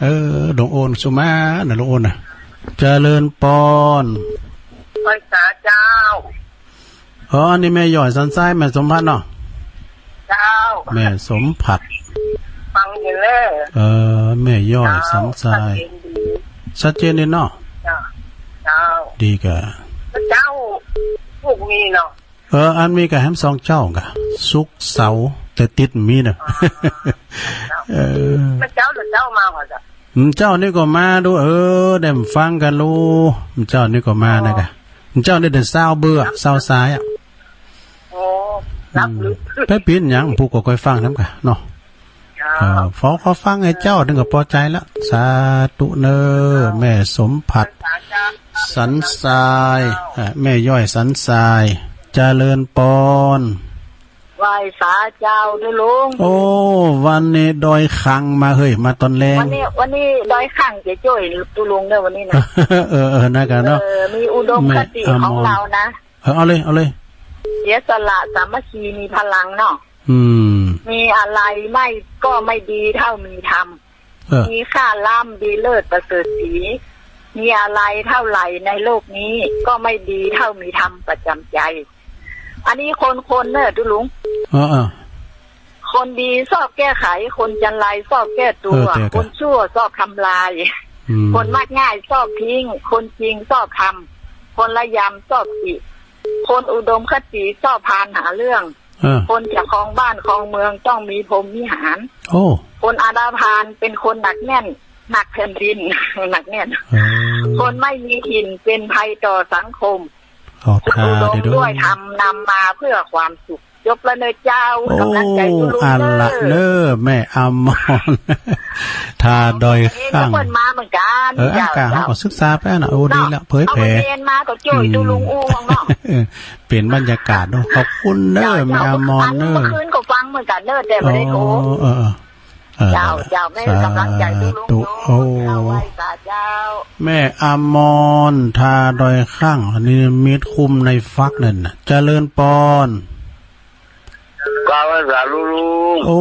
เออ ลุงโอนสุมานะ ลุงโอนนะ เจริญปอน ไหว้สาเจ้า อ๋อ อันนี้แม่ย้อยสันทราย แม่สมผัดเนาะ เจ้า แม่สมผัด ฟังอยู่เน่อ เออ แม่ย้อยสันทราย เจ้า ชัดเจนดี ชัดเจนดีเนาะ เจ้า เจ้า ดีก่ะ เจ้า ลูกมีเนาะ เออ อันมีก็แหมสองเจ้าก่ะ ศุกร์เสาร์ แต่ติดมีเนาะ อ๋อ เออ แม่เจ้าหรือเจ้ามาก่อเจ้า อืม เจ้านี่ก็มาดู เออ ได้ฟังกั๋นลู เจ้านี่ก็มานะก่ะ เจ้านี่ได้ซาวเบอร์อะ ซาวสายอะ โอ้ รับลึก อืม ไปเป๋นหยัง ผู้ก็ค่อยฟังนำก่ะเนาะ เจ้า เออ พอเขาฟังไอ้เจ้านี่ก็ปอใจ๋ละ สาธุเน่อ แม่สมผัด สันทราย เอ่อ แม่ย้อยสันทราย เจริญปอน ไหว้สาเจ้าตุ๊ลุง โอ้ วันนี้ดอยขังมาเฮ้ย มาต๋อนแลง วันนี้ วันนี้ดอยขังจะจ้อยตุ๊ลุงเน่อวันนี้นะ เออ เออ นะก่ะเนาะ เออ มีอุดมคติของเรานะ แม่อมร เออ เอาเลย เอาเลย เสียสละสามัคคีมีพลังเนาะ อืม มีอะไรไม่ ก็ไม่ดีเท่ามีธรรม เออ มีค่าล้ำดีเลิศประเสริฐศรี มีอะไรเท่าไหร่ในโลกนี้ ก็ไม่ดีเท่ามีธรรมประจำใจ อันนี้คนๆ เน่อตุ๊ลุง เออ เออ คนดีชอบแก้ไข คนจันไรชอบแก้ตัว เออ แก้ไข คนชั่วชอบทำลาย อืม คนมักง่ายชอบทิ้ง คนจริงชอบทำ คนระยำชอบติ คนอุดมคติชอบพาลหาเรื่อง เออ คนจะครองบ้านครองเมืองต้องมีพรหมวิหาร โอ้ คนอันธพาลเป็นคนหนักแน่น หนักแผ่นดิน หนักแน่น เออ คนไม่มีถิ่นเป็นภัยต่อสังคม ขอท่า คนอุดม เดี๋ยวดู ด้วยธรรมนำมาเพื่อความสุข จบแล้วเน่อเจ้า โอ้ กำลังใจตุ๊ลุง อันละเน่อ เน่อ แม่อมร ท่าดอยขัง เปิ้นมาเหมือนกั๋น เออ เจ้า อ่ะ เจ้า เฮาก็ศึกษาไปนะ โอ้ ดีละ เผยแผ่ เอาเรียนมาก็จ้อยตุ๊ลุงอู้เนาะ เออ เป๋นบรรยากาศเนาะ ขอบคุณเน่อ เจ้า แม่อมรเน่อ เมื่อคืนก็ฟังเหมือนกั๋นเน่อ แต่บ่ได้โทร อ๋อ เออ เออ เออ เจ้า เจ้า แม่กำลังใจตุ๊ลุง สาธุ เนาะ โอ้ เจ้า ไหว้สาเจ้า แม่อมร ท่าดอยขัง อันนี้มีดคุ้มในฟักนั่นน่ะ เจริญปอน กราบไหว้สาตุ๊ลุง โอ้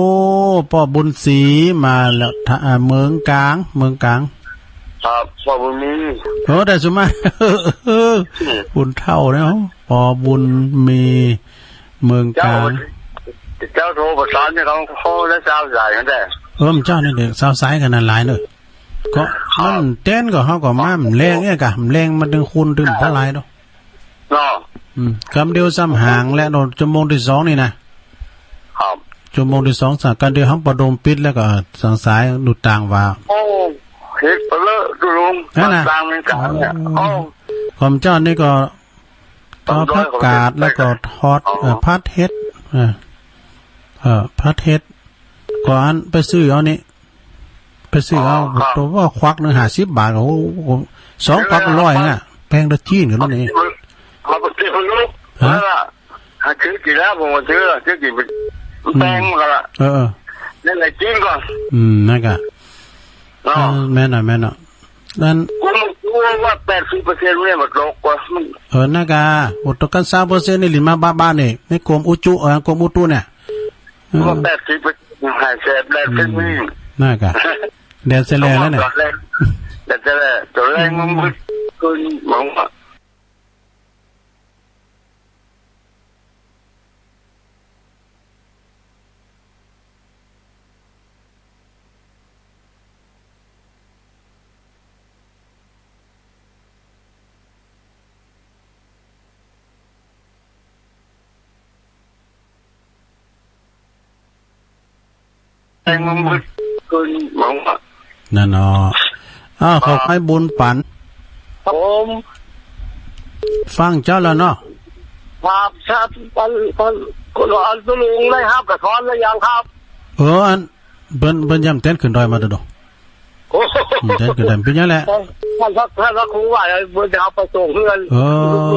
ป้อบุญศรีมาแล้ว ท่า อ่า เมืองกลาง เมืองกลาง ครับ ป้อบุญมี โอ้ ได้สุมา บุญเฒ่าเนี่ย ป้อบุญมี เมืองกลาง เจ้า เจ้าโทรประสานเนี่ย เขา เขาได้ซาวสายกันแต๊ เออ เจ้านี่เด็กซาวสายกั๋นนะหลายเน่อ ก็ ครับ มันเต้นก็เฮาก็มา มันแลงเนี่ยก่ะ มันแลงมาตึงคุณตึงปะหลายเนาะ เนาะ อืม กำเดียวซ้ำห่างแล้วเนาะ ชั่วโมงตี้สองนี่นะ ครับ ชั่วโมงตี้สอง สาย กำเดียวเฮาประดมปิดแล้วก็สาย สายดูต่างว่า โอ้ เฮ็ดไปเลยตุ๊ลุง นั่นน่ะ ต่างเมืองกลางเนี่ย โอ้ โอ้ ของเจ้านี่ก็ ทอดผักกาด แล้วก็ทอด อ๋อ เอ่อ ผัดเห็ด เออ เออ ผัดเห็ด ก็อันไปซื้อเอานี่ ไปซื้อเอา อ๋อ ครับ ตั๋วว่าควักหนึ่งห้าสิบบาท โอ้โห สองควักร้อยน่ะ แพงตะจีนกั๋นแล้วนี่ เอาไปซื้อลูก ฮะ นั่นล่ะ หาซื้อกิ๋นแล้ว ผมก็ซื้อ ซื้อกิ๋น มันแพงกั๋นละ เออ เออ นั่นแหละ กิ๋นก่อน อืม นั่นก่ะ เนาะ เออ แม่นน่ะ แม่นน่ะ นั่น กูมันกลัวว่าแปดสิบเปอร์เซ็นต์เนี่ยมันตกกว่า เออ นั่นก่ะ โอ้ ตกกั๋นซาวเปอร์เซ็นต์นี่ หลินมาบ้าๆ นี่ ในกรมอุตุ เออ กรมอุตุเนี่ย เออ ว่าแปดสิบเปอร์เซ็นต์หายแสบแดดเส้นนี้ อืม นั่นก่ะ แดดเส้นแลแล้วเนี่ย ตอนแรก แดดเส้นแล ตอนแรกมันมืดขึ้น มองว่า แดดมันมืดขึ้น มองว่า นั่นเนาะ อ้าว ครับ เขาให้บุญปัน ครับผม ฟังเจ้าแล้วเนาะ ครับ ครับ ปัน ปัน คุณหลวงตุลุงได้ฮับกระท้อนหรือยังครับ เออ อัน เปิ้น เปิ้นย่ำเต้นขึ้นดอยมาเด้อ โอ้ อืม เต้นขึ้นดอย เป๋นหยังแหละ ท่านพระ ท่านพระครูว่าเปิ้นจะเอาไปส่งเฮือน เอ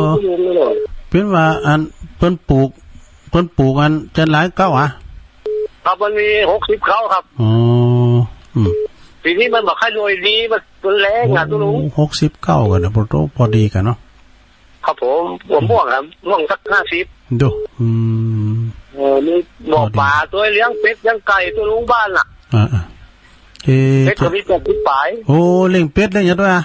อ ตุลุงนี่หน่อย เป๋นว่าอัน เปิ้นปลูก เปิ้นปลูกอันจันหลายเก๊าอะ ครับ มันมีหกสิบเก๊าครับ อ๋อ อืม ปี๋นี้มันบ่ค่อยรวยดี มัน มันแล้งอะ โอ้ ตุลุง หกสิบเก๊ากั๋นนะ พอโต พอดีกั๋นเนาะ ครับผม หัวม่วงครับ ม่วงสักห้าสิบ ดู อืม เออ นี่บ่อป๋า พอดี ตวยเลี้ยงเป็ดเลี้ยงไก่ ตุลุง บ้านน่ะ อ่าๆ เอ๊ะ เป็ดก็มีแปดสิบป๋าย โอ้ เลี้ยงเป็ดเลี้ยงหยังตวยอะ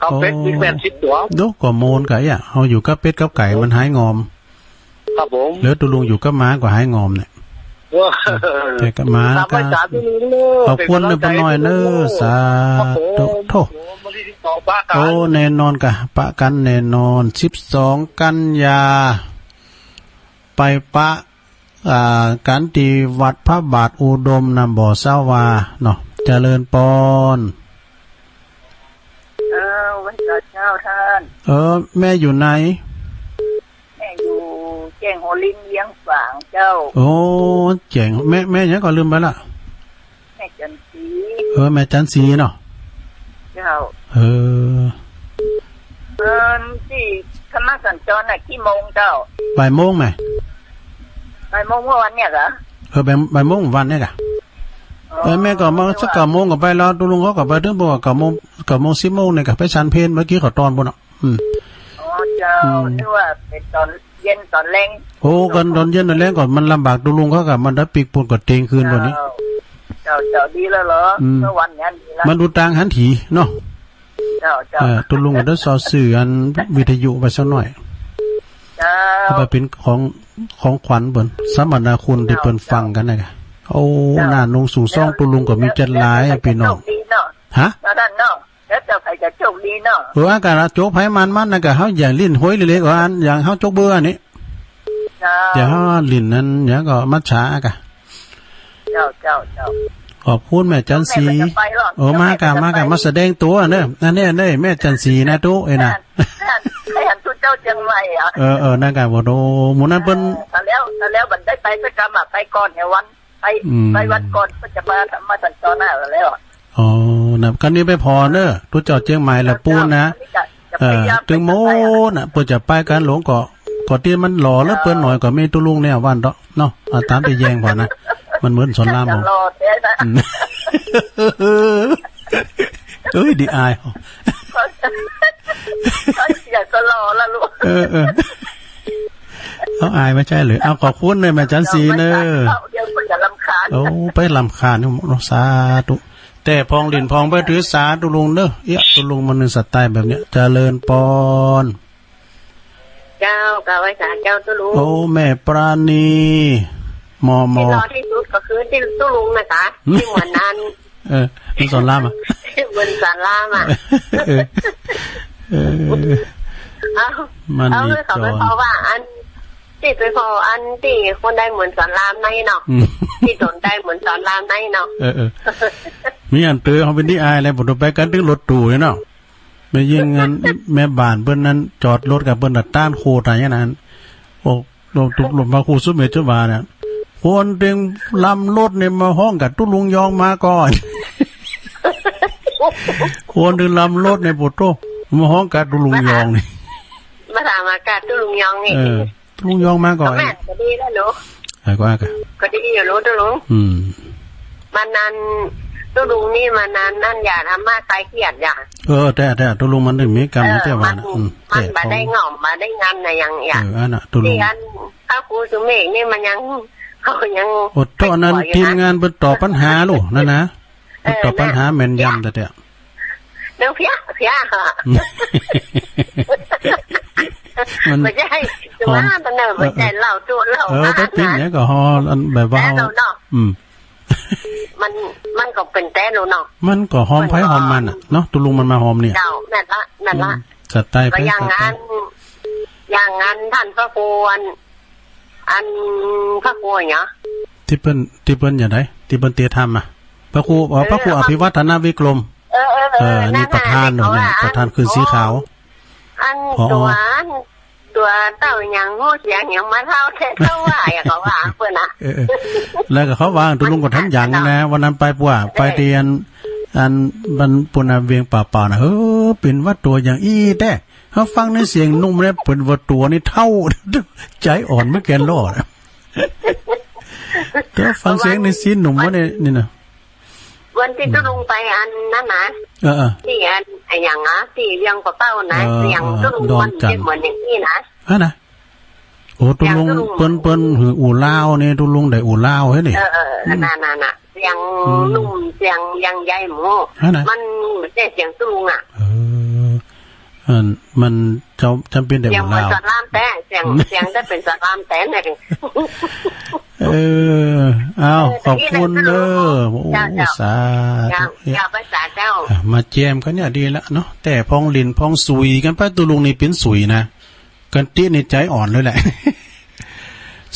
ครับ โอ้ เป็ดมีแปดสิบตั๋ว ดูก็โมนกั๋นอะ เฮาอยู่กับเป็ดกับไก่มันหายงอม ครับผม แล้วตุลุงอยู่กับหมาก็หายงอมเนี่ย ว้า แต่กับหมา ตามไป ก็ สาธุลุงเนอะ ขอบคุณเนอะ เป๋นกำลังใจ๋ ป้าน้อยเนอะ สาธุ ครับผม โถ่ ผมมาที่สิบสองปะกั๋น โอ้ แน่นอนก่ะ ปะกั๋นแน่นอน สิบสองกันยา ไปปะ อ่า กั๋นตี้วัดพระบาทอุดมนะ บ่อสาวาเนาะ เจริญปอน เออ ไหว้สาเจ้าต้าน เออ แม่อยู่ไหน แม่อยู่แจ้งหัวลิงเวียงฝางเจ้า โอ้ แจ้ง แม่ แม่หยังก็ลืมไปละ แม่จันทร์ศรี เออ แม่จันทร์ศรีเนาะ เจ้า เออ เออ ตี้ธรรมสัญจรน่ะ กี่โมงเจ้า บ่ายโมงไหม บ่ายโมงเมื่อวันเนี่ยเหรอ เออ บ่าย บ่ายโมงวันเนี่ยก่ะ อ๋อ เออ แม่ก็มาสักเก้าโมงก็ไปแล้ว ตุลุงเขาก็ไปเถิง บอกว่าเก้าโมง เก้าโมง สิบโมงเนี่ยก่ะ ไปฉันเพลเมื่อกี้เขาตอนปุ้นเนาะ อืม อ๋อ เจ้า อืม นึกว่าเป๋นต๋อน เย็นต๋อนแลง โอ้ กั๋นต๋อนเย็นต๋อนแลงก่อ มันลำบากตุลุงเขาก่ะ มันได้ปิ๊กปูนก่อเตียงคืนวันนี้ เจ้า เจ้า เจ้า ดีแล้วเหรอ อืม เมื่อวันนี้ดีแล้ว มันดูตางหันถีเนาะ เจ้า เจ้า เออ ตุลุงก็ได้ซอซื้ออันวิทยุไปสักหน่อย เจ้า เอาไปเป๋นของ ของขวัญเปิ้น สมนาคุณตี้เปิ้นฟังกั๋นนะ โอ้ เจ้า หน้าหนุ่งสูงส่อง เจ้า ตุลุงก็มีจัดหลายอะ เจ้า ปี้น้อง โชคดีเนาะ ฮะ ต๋อนนั้นเนาะ แล้วเจ้าใผจะโชคดีเนาะ เออ อากาศโจกไผมันมันนะก่ะ เฮาอย่าลิ้นห้วยเล็กๆ ว่าอัน อย่างเฮาโจกเบอร์อันนี้ เจ้า เดี๋ยวเฮาลิ้นนั้น เดี๋ยวก็มัจฉาก่ะ เจ้า เจ้า เจ้า ขอบคุณแม่จันทร์ศรี แม่ก็จะไปหรอก โอ้ มาก่ะ แม่ก็จะไป มาก่ะ มาแสดงตั๋วเนอะ อันนี้ อันนี้แม่จันทร์ศรีนะตุ๊ เอ้ยนะ นั่น นั่น ไปหันตุ๊เจ้าเจียงใหม่อะ เออ เออ นั่นก่ะ โอ้โห หมู่นั้นเปิ้น เออ ถ้าแล้ว ถ้าแล้วบัดได้ไปสักกำอะ ไปก่อนเนี่ยวัน ไป อืม ไปวันก่อนก็จะมา มาสัญจรหาแล้ว อ๋อ นะ คราวนี้ไปผ่อเนอะ ตุ๊เจ้าเจียงใหม่ละปูนนะ เจ้า อันนี้จะ จะ เออ พยายาม ตึงโมนน่ะ เปิ้นจะไปกั๋นหลงก็ ก็ตี้มันหล่อเหลือเปิ้นหน่อยก็มีตุ๊ลุงเนี่ยวันเนาะ เนาะ อ่ะ ต๋ามไปแยงผ่อนะ มันเหมือนสอนราม จะหล่อแต๊นะ อืม เอ้ย ดีอาย ก็ ก็อยากจะหล่อละลูก เออ เออ เอาอายไม่ใช่เหรอ เอาขอบคุณเลยแม่จันทร์ศรีเนอะ เดี๋ยวคนจะรำคาญ โอ้ ไปรำคาญนี่เนาะ สาธุ แต่ผ่องลิ้นผ่องไปถือสาตุลุงเนอะ เอี้ย ตุลุงมันมีสไตล์แบบเนี้ย เจริญปอน เจ้า กราบไหว้สาเจ้าตุลุง โอ้ แม่ปราณี มอมอ ตี้หล่อตี้สุดก็คือตี้ตุลุงนะจ๊ะ หืม ตี้เหมือนอัน เออ ตี้สอนรามอะ ตี้เหมือนสอนรามอะ เออ เออ เอา มัน เอา มี เลยขอไป จอน ผ่อว่าอัน ตี้ไปผ่ออันตี้คนใดเหมือนสอนรามในเนาะ อืม ตี้ตนใดเหมือนสอนรามในเนาะ เออ เออ มีอันเต๋อเฮาเป๋นดีอายแหละ บ่ต้องไปกั๋นตึงรถตู้เนาะ แม่ยิ่งอัน แม่บ้านเปิ้นนั้นจอดรถกับเปิ้นน่ะต้านโคตรอย่างนั้น โอ้ ลมตุกลมพระครูสุเมธเจ้าว่าเนี่ย คนเต็มลำรถเนี่ยมาฮ้องกับตุ๊ลุงยองมาก่อน คนเต็มลำรถเนี่ย โปโต้ มาฮ้องกับตุ๊ลุงยองนี่ มาถามอากาศตุ๊ลุงยองนี่ เออ ตุ๊ลุงยองมาก่อน ก็แม่นก็ดีแล้วเนาะ เออ ก็ว่ากัน ก็ดีอยู่เนาะตุ๊ลุง อืม มันนั้นตุ๊ลุงนี่มันนั้นนั่นอย่าทำมาคลายเครียดอย่า เออ แต่ แต่ตุ๊ลุงมันถึงมีกรรม เออ แต่ว่า มัน อืม มัน แต่ บ่ได้งอม บ่ได้งานนะยังอย่า เออ อันน่ะตุ๊ลุง ตี้อันพระครูสุเมธนี่มันยัง เขายัง โอ้ ตอนนั้น ไปขออยู่นะ ทีมงานเปิ้นตอบปัญหาลูกนั่นนะ เออ ตอบปัญหา น่ะ แม่นยำแต่เดียว เรื่องเพี้ย เพี้ย มัน บ่ใจ้ หอม ว่าตอนนั้น เออ บ่ใจ้ เออ เล่าตัวเล่า เออ มา ไปปิ้งเนี่ยก็ฮออันแบบว่า แน่นอนเนาะ อืม มัน มันก็เป๋นแต๊ลูกเนาะ มันก็หอมไผหอมมันน่ะเนาะ ตุ๊ลุงมันมาหอมเนี่ย เจ้า แม่นละ แม่นละ อืม สไตล์ ก็อย่างอัน อย่างอันต้านพระครูอัน อันพระครูเหรอ ตี้เปิ้น ตี้เปิ้นอย่างใด ตี้เปิ้นเตียธรรมอะ พระครู เอ่อ เออ พระครูอภิวัฒนวิกรม เออ เออ เออ เออ อันนี้ นั่นน่ะ ประธาน เห็นเขา เนี่ย ว่า ประธานคืนสีขาว อัน ผอ ตั๋ว ตั๋วเต้าหยังฮู้เสียงหยังมาเล่าแต๊ เขาว่า อย่างเขาว่าเปิ้นน่ะ เออ เออ แล้วก็เขาว่าตุ๊ลุงก็ทันหยังนะ วันนั้นไปปัว ไปเตียน อัน มันปุณณะเวียงป่าเปล่าน่ะ เออ เป๋นว่าตั๋วอย่างอี้แต๊ เขาฟังในเสียงหนุ่มเนี่ย เป๋นว่าตั๋วนี่เฒ่า ใจ๋อ่อนเหมือนแก่นล้อนะ ก็ฟังเสียงในเสียงหนุ่มว่าเนี่ย นี่นะ วันตี้ตุ๊ลุงไปอันนั้นนะ เออ เออ ตี้อัน อะหยังอะ ตี้เวียงป่าเปล่านะ เออ เสียงตุ๊ลุง เออ ดอนจันทน์ มันจะเหมือนอย่างอี้นะ ฮะนะ โอ้ ตุ๊ลุง เสียงตุ๊ลุง เปิ้น เปิ้นหื้ออู่ลาวนี่ ตุ๊ลุงได้อู่ลาวเฮ้ยนี่ เออ เออ อืม นั่นน่ะ เสียง อืม หนุ่ม เสียงยังใหญ่หมู่ ฮะนะ มันบ่ใจ้เสียงตุ๊ลุงอะ เออ อัน มันเจ้า จำเป๋นได้ เสียงเหมือน อู่ลาว สอนรามแต๊ เสียง เสียงจะเป๋นสอนรามแต๊เนี่ย เออ เอา เออ ขอบคุณเด้อ โอ้ เจ้า เจ้า สาธุ เจ้า เจ้า ภาษาเจ้า อ่ะ มาแจมกั๋นเนี่ยดีละเนาะ แต่พองหลิ้นพองสุยกั๋นไป ตุ๊ลุงนี่เป๋นสุยนะ กั๋นตี้นี่ใจ๋อ่อนเลยแหละ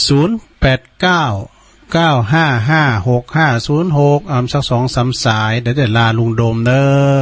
ศูนย์แปดเก้า เก้าห้าห้า หกห้าศูนย์หก อ่า สักสองสามสาย เดี๋ยวจะลาลุงโดมเด้อ